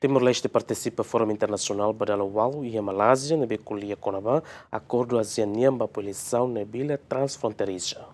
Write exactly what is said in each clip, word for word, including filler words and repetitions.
Timor-Leste partisipa Fórum Internasionál ba dala ualu iha Malázia ne'ebé ko'alia kona-ba akordu ASEAN nian ba poluisaun neblina transfronteiriza.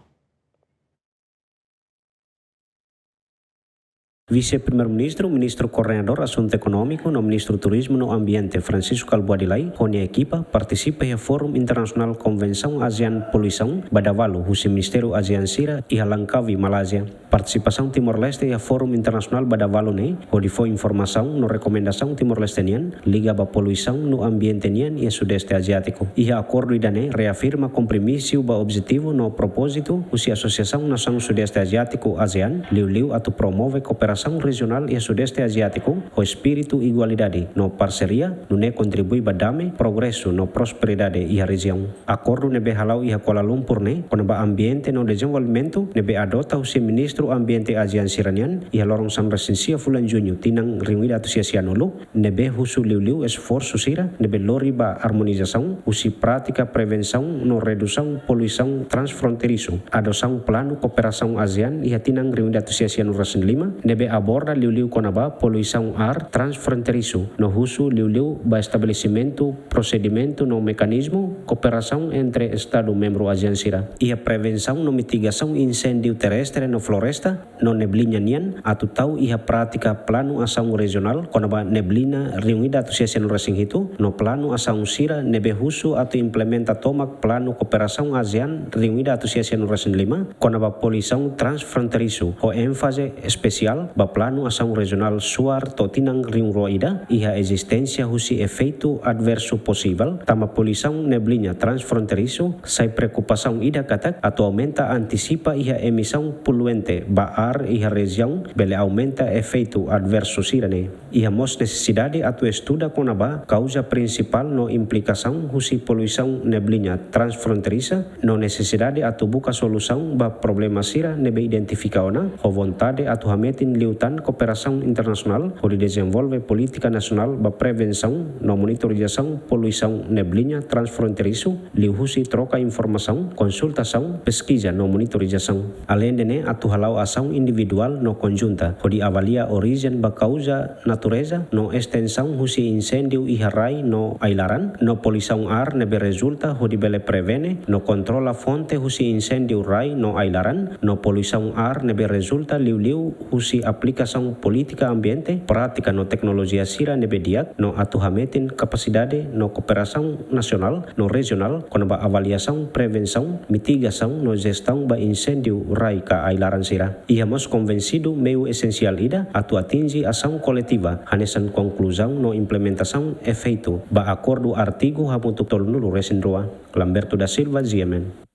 Vise-Primeiru-Ministru, Ministru Koordenadór Asuntu Ekonómiku no Ministru Turizmu no Ambiente, Francisco Kalbuadi Lay, ho nia ekipa partisipa iha Fórum Internasionál Konvensaun ASEAN Poluisaun ba dala ualu husi ministériu ASEAN sira iha Langkawi, Malázia. Partisipasaun Timor-Leste iha Fórum Internasionál ba dala ualu ne'e hodi fó informasaun no rekomendasaun Timor-Leste nian liga ba poluisaun no ambiente nian iha Sudeste Aziátiku. Iha akordu ida-ne'e reafirma kompromisu ba objetivu no propózitu husi Asosiasaun Nasaun Sudeste Aziátiku, ASEAN, liuliu atu promove kooperasaun rejionál iha Sudeste Aziátiku ho espíritu igualdade no parseria, nune'e kontribui ba dame, progresu no prosperidade iha rejiaun. Akordu ne'ebé hala'o iha Kuala Lumpur ne'e kona-ba ambiente no dezenvolvimentu ne'ebé adota husi ministru ambiente ASEAN sira-nian iha loron sanulu-resin-sia fulan Juñu tinan rihun ida atus sia sianulu, ne'ebé husu liuliu esforsu sira ne'ebé lori ba armonizasaun husi prátika prevensaun no redusaun poluisaun transfronteirizu, adosaun planu kooperasaun ASEAN iha tinan rihun ida atus sia sianulu-resin-lima, ne'ebé aborda liuliu kona-ba poluisaun ár transfronteirizu, no husu liuliu ba estabelesimentu prosedimentu no mekanizmu kooperasaun entre Estadu membru ASEAN sira. Iha prevensaun no mitigasaun inséndiu terrestre no floresta no neblina nian atu tau iha prátika planu asaun rejionál kona-ba neblina rihun ida atus sia sianulu-resin-hitu, no planu asaun sira ne'ebé husu atu implementa tomak planu kooperasaun ASEAN rihun ida atus sia sianulu-resin-lima kona-ba poluisaun transfronteirizu, ho énfaze espesiál ba planu asaun rejionál suar to'o tinan rihun rua ida iha ezisténsia husi efeitu adversu posivel tanba poluisaun neblina transfronteirizu, sai preokupasaun ida katak atu aumenta antisipa iha emisaun poluente ba ár iha rejiaun bele aumenta efeitu adversu sira-ne'e. Iha mós nesesidade atu estuda kona-ba kauza prinsipál no implikasaun husi poluisaun neblina transfronteiriza, no nesesidade atu buka solusaun ba problema sira ne'ebé identifika ona, ho vontade atu hametin liután kooperasaun internasionál hodi dezenvolve polítika nasionál ba prevensaun no monitorizasaun poluisaun neblina transfronteirizu, liuhusi troka informasaun, konsultasaun, peskiza no monitorizasaun. Aleinde ne'e atu hala'o asaun individuál no konjunta hodi avalia orijen ba kauza, natureza no estensaun husi inséndiu iha rai no ai-laran, no poluisaun ár ne'ebé rezulta hodi bele prevene no kontrola fonte husi inséndiu rai no ai-laran, no poluisaun ár ne'ebé rezulta liuliu husi aplikasaun polítika ambiente, prátika no teknolojia sira ne'ebé di'ak, no atu hametin kapasidade no kooperasaun nasionál no rejionál kona-ba avaliasaun, prevensaun, mitigasaun no jestaun ba inséndiu rai ka ai-laran sira. Iha mós konvensidu meiu esensiál ida atu atinje asaun koletiva hanesan konkluzaun no implementasaun efeitu ba akordu artigu hamutuk tolunulu-resin-rua. Lamberto da Silva, G M N.